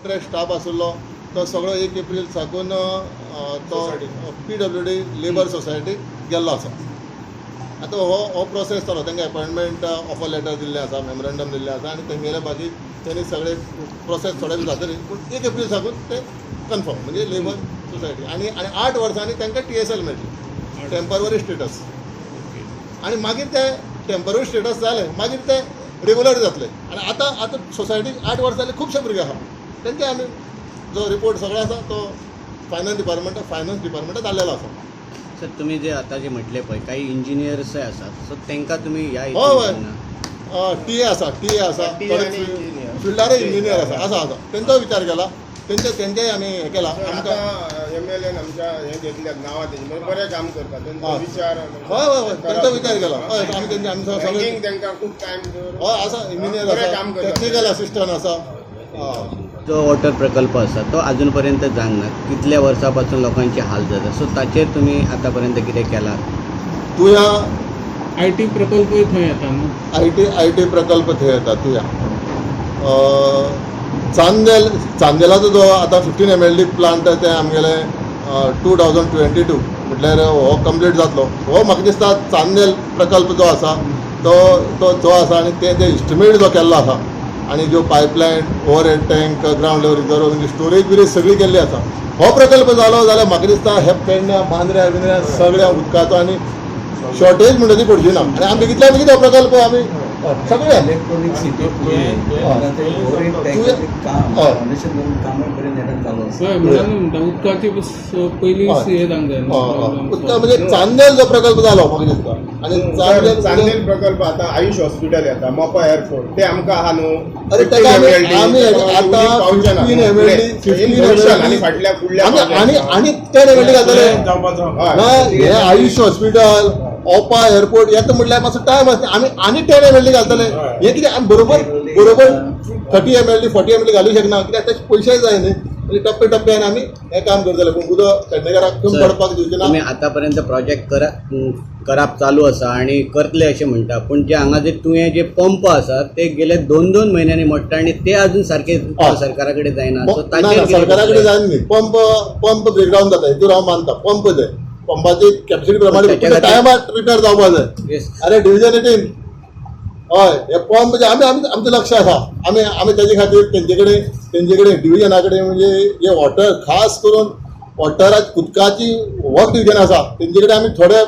Contract staff आशिल्लो तो सगळो 1 एप्रील साकून तो पीडब्ल्यूडी लेबर सोसायटीक गेल्लो आसा. आतां हो प्रोसेस जालो. तांकां एपॉयंटमेंट ऑफर लेटर दिल्लें आसा, मेमोरंडम दिल्लें आसा आनी तेंगेले बाकी तेणी सगळे प्रोसेस थोडे जातली, पूण 1 एप्रील साकून ते कन्फर्म म्हणजे लेबर सोसायटी आनी आनी 8 वर्सांनी तांकां टीएसएल मेळटली, टेंपररी स्टेटस. आनी मागीर ते टेंपररी स्टेटस जाले, मागीर ते रेगुलर जातले. आनी आतां आतां सोसायटीक 8 वर्सां जाले, खुबशे भुरगे आहा. तेंचे आमी जो रिपोर्ट सगळो आसा तो फायनान्स डिपार्टमेंटात धाडलेलो आसा. सर, तुम्ही जे आता जे म्हटले पळय, काही इंजिनियर्सय आसात, सो तांकां तुमी ह्या हय, हितून हय. घेवना? टी ए आसा, टी ए आसा. TA आनी engineer. फिल्डारय इंजिनियर आसा आसा आसा. तेंचो विचार केला, तेंचेय आमी हें केला. सर, आमकां आतां एमएलएन आमच्या हें घेतल्यात नांवां तेजी, म्हणजे बरें काम करता, तेंचो विचार. हय हय हय तेंचो विचार केला. हय, आमी तेंचे आमी सगळे रँकींग तांकां खूब टायम. हय, आसा, इंजिनियर बरें आसा. काम करता. टॅक्निकल असिस्टंट आसा, हय. जो वॉटर प्रकल्प आसा तो अजून पर्यंत जावंक ना. कितल्या वर्सां पासून लोकांचे हाल जाता, सो ताचेर तुमी आतां पर्यंत कितें केलां? तुया. IT प्रकल्पय थंय येता न्हू? IT प्रकल्प थंय येता तुया. चांदेल, चांदेलाचो जो आतां 15 एमएलडी प्लांट, ते आमगेले 2022 म्हटल्यार हो कंप्लीट जातलो. हो म्हाका दिसता चांदेल प्रकल्प जो आसा तो जो आसा आनी ते जे इस्टिमेट जो केल्लो आसा आनी ज्यो pipeline, overhead tank, ground level reserve, म्हणजे स्टोरेज बिरेज सगळी केल्ली आसा, हो प्रकल्प जालो जाल्यार म्हाका दिसता हे पेडण्या, मांद्र्या बिंद्र्या सगळ्या उदकाचो आनी शॉर्टेज म्हणटा ती पडची ना. आनी आमी बेगितल्या बेगीन हो प्रकल्प आमी सगळे इलेक्ट्रॉनिक सिटी ओव्हरहेड टँकाचें काम फावंडेशन करून कामय बरें नेटान चालू आसा. हय, म्हणून म्हणटा, उदकाची पयली हे जावंक जाय हय, हय. न्हू. उदका म्हणजे चांदेल जो प्रकल्प जालो म्हाका दिसता आनी चांदेल चांदेल प्रकल्प आतां आयुष हॉस्पिटल येता, मोपा एअरपोर्ट, ते आमकां आहा न्हू. अरे, ताका आमी आतां 15 एमएलडी, 15 एमएलडी आनी फाटल्या फुडल्या आनी आनी 10 एमएलडी घालतले. जावपाचो. ना, हे आयुष हॉस्पिटल, ओपा एअरपोर्ट येता म्हटल्यार मातसो टायम आसता. आमी आनी 10 एमएलडी घालतले. हे कितें आमी बरोबर बरोबर 30 एमएलडी, 40 एमएलडी घालूंक शकना, कित्याक ताचे पयशेय जाय न्ही. म्हणजे टप्पे टप्प्यान आमी हें काम करतले, पूण उदक पेडणेकाराक कमी सर, पडपाक दिवचे ना. तुमी आतापर्यंत प्रोजेक्ट करा करप चालू आसा आणि करतले अशें म्हणटा, पूण जे हांगा जे तुवें जे पंप आसात ते गेले दोन दोन म्हयन्यांनी मोडटा आनी ते अजून सारके सरकारा कडेन जायना, सो ना. ताचेर ना, कितें सरकारा कडेन करतले? जायना न्ही. पंप पंप ब्रेकडावन जाता हितूर हांव मानता. पंप ते पंपाची कॅपॅसिटी प्रमाणे टायमार रिपेर जावपा जाय. अरे, डिविजन 18. हय, हे पंप जे आमी आमी आमचें लक्ष आसा. आमी आमी तेजे खातीर तेंचे कडेन डिविजना कडेन, म्हणजे हे वॉटर, खास करून वॉटरा उदकाची वर्क डिविजन आसा, तेंचे कडेन आमी थोडे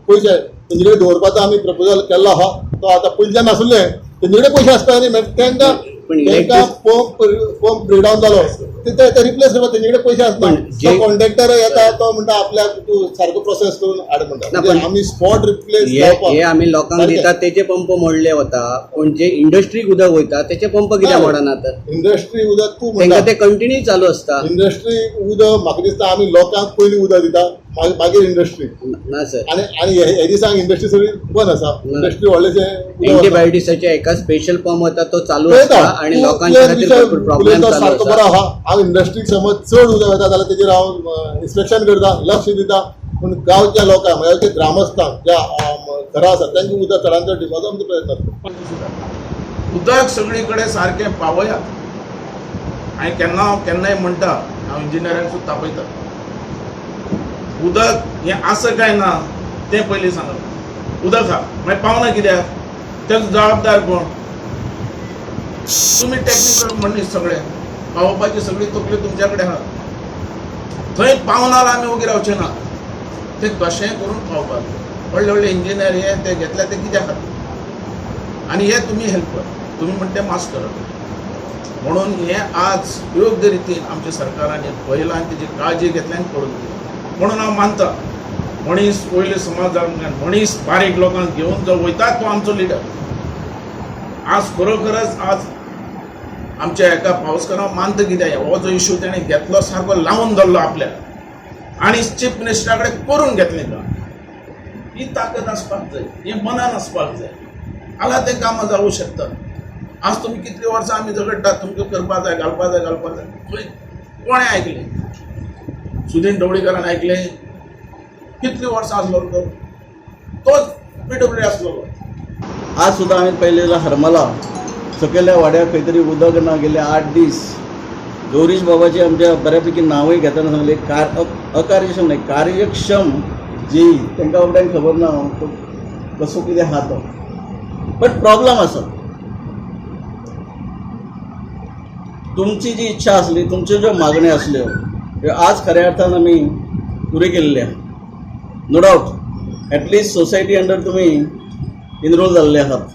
पयशे तेंचे कडेन दवरपाचो आमी प्रपोजल केल्लो आहा. तो आतां पयलींच्यान नासले, तेंचे कडेन पयशे आसता न्ही, मागीर तांकां पण तांकां पंप पंप ब्रेकडावन जालो ते ते रिप्लेस करपाक तेंचे कडेन पयशे आसना. पण तो कॉन्ट्रॅक्टर येता, तो म्हणटा आपल्याक तूं सारको प्रोसेस करून हाड म्हणटा. ना, म्हणजे पण आमी स्पॉट रिप्लेस हे जावपाक हे आमी लोकांक सारकें. दिता तेचे पंप मोडले वता, पूण जे इंडस्ट्रीक उदक वयता तेचे पंप कित्याक मोडना तर? इंडस्ट्री उदक तूं तांकां म्हणटा ते कंटिन्यू चालू आसता. इंडस्ट्री उदक म्हाका दिसता आमी लोकांक पयलीं उदक दिता, मागीर इंडस्ट्री. ना सर. आनी आनी हे हे दिसांक इंडस्ट्री सगळी बंद आसा. ना. इंडस्ट्री व्हडलेशें उदक वता. एंटीबायोटिक्साचे एका स्पेशल पंप वता, तो चालू पळयता. आसता आणि तूं लोकांच्या तुवें खातीर विशय भरपूर प्रॉब्लेम उलयता चालू सारको बरो आसा. आहा. हांव इंडस्ट्रीक समज चड उदक वता जाल्यार तेजेर हांव इन्स्पेक्शन करता, लक्ष दिता, पूण गांवच्या लोकांक, म्हळ्यार ते ग्रामस्थांक, ज्या घरां आसात तांकां उदक चडांत चड दिवपाचो आमचो प्रयत्न आसता. उदक सगळी कडेन सारकें पावयात. हांवें केन्ना केन्नाय म्हणटा, हांव इंजिनियरांक सुद्दां तापयता, उदक हें आसा काय ना तें पयलीं सांगात. उदक आहा, मागीर पावना कित्याक? तेजो जबाबदार कोण? तुमी टॅक्निकल मनीस, सगळे पावोवपाची सगळी तकली तुमच्या कडेन आहा. थंय पावना जाल्यार आमी ओगी रावचे ना. ते कशेंय करून पावपाक जाय. व्हडले व्हडले इंजिनियर हे ते घेतल्या ते कित्या खातीर? आनी हे तुमी हेल्प कर, तुमी म्हणटा ते मास्टर. म्हणून हे आज योग्य रितीन आमच्या सरकारान हें पळयलां आनी तेजी काळजी घेतल्या आनी करून दिली. म्हणून हांव मानता, मनीस वयले समाजान मनीस बारीक लोकांक घेवन जो वयता तो आमचो लिडर. आज खरोखरच आज आमच्या एका पावसकारां मानता, कित्याक हो जो इशू तेणें घेतलो, सारको लावन धरलो आपल्याक आनी चीफ मिनिस्टरा कडेन करून घेतलें काम. ही ताकद आसपाक जाय, हें मनान आसपाक जाय, जाल्यार तें कामां जावूं शकता. आज तुमी कितलीं वर्सां आमी झगडटात, तुमकां करपा जाय, घालपा जाय, घालपा जाय. खंय कोणें आयकलें? सुदीन ढवळीकरान आयकलें? कितलीं वर्सां आसलो तो, तोच पीडब्ल्यू आसलेलो. आज सुद्दां हांवें पळयलें जाल्यार हरमला सकयल्या वाड्यार खंय तरी उदक ना गेले 8 दीस. गौरीश बाबाची आमच्या बऱ्यापैकी नांवूय घेतना सांगलें, कार अकार्यक्षम न्हय, कार्यक्षम जेई. तांकां बाबड्यांक खबर ना तो कसो कितें आहा तो, बट प्रॉब्लम आसा. तुमची जी इच्छा आसली, तुमच्यो ज्यो मागण्यो आसल्यो ह्यो आज खऱ्या अर्थान आमी पुऱ्यो केल्ले आहा. No doubt at least society under तुमी इनरोल जाल्ले आहात.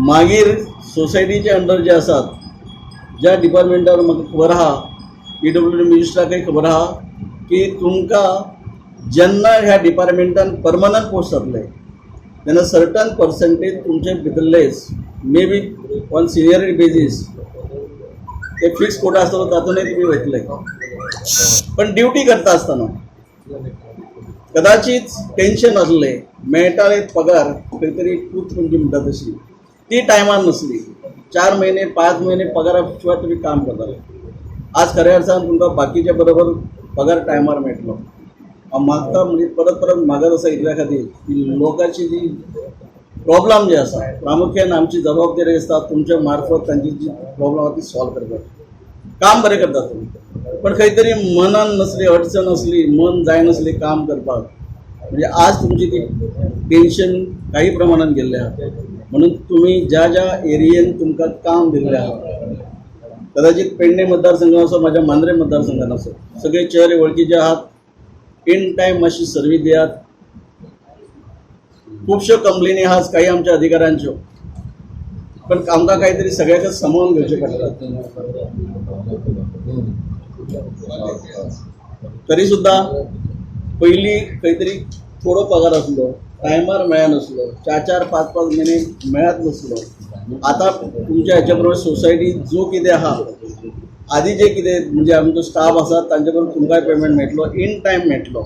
मागीर सोसायटीचे अंडर जे आसात ज्या डिपार्टमेंटार म्हाका खबर आहा, पीडब्ल्यूडी मिनिस्टराकय खबर आहा की तुमकां जेन्ना ह्या डिपार्टमेंटान परमनंट पोस्ट जातले तेन्ना सर्टन पर्संटेज तुमचे भितरलेच may be on seniority basis ते फिक्स कोटा आसतलो, तातूंतय तुमी वयतले. पण ड्युटी करता आसतना कदाचित टेन्शन आसलें, मेळटाले पगार खंय तरी कूत म्हणजे म्हणटा तशी ती टायमार नसली, 4 म्हयने 5 म्हयने पगारा शिवाय तुमी काम करताले. आज खऱ्या अर्थान तुमकां बाकीच्या बरोबर पगार टायमार मेळटलो. हांव मागता म्हणजे परत परत मागत आसा इतल्या खातीर की लोकांची जी प्रॉब्लम जे आसा, प्रामुख्यान आमची जबाबदारी आसता तुमच्या मार्फत तांची जी प्रॉब्लम आसा ती सॉल्व करपाची. काम बरें करता तुमी, पण खंय तरी मनान नसली अडचण आसली, मन जायनासलें काम करपाक. म्हणजे आज तुमची ती टेन्शन काही प्रमाणात गेल्लें आहा. म्हणून तुमी ज्या ज्या एरियेन तुमकां काम दिल्लें आहा, कदाचित पेडणे मतदारसंघ असो, माझ्या मांद्रे मतदारसंघान असो, सगळे चेहरे वळखीचे आहात. इन टायम मातशी सर्वीस दियात. खुबश्यो कंप्लेनी आहात काही आमच्या अधिकाऱ्यांच्यो, पण आमकां काहीतरी सगळ्याकच सांबाळून घेवचें पडटा. तरी सुद्दां पयलीं खंय तरी थोडो पगार आसलो, टायमार मेळनासलो, चार चार पांच पांच म्हयने मेळत नासलो. आतां तुमच्या हेच्या बरोबर सोसायटी जो कितें आहा, आदी जे कितें म्हणजे आमचो स्टाफ आसा तांचे बरोबर तुमकांय पेमेंट मेळटलो, इन टायम मेळटलो.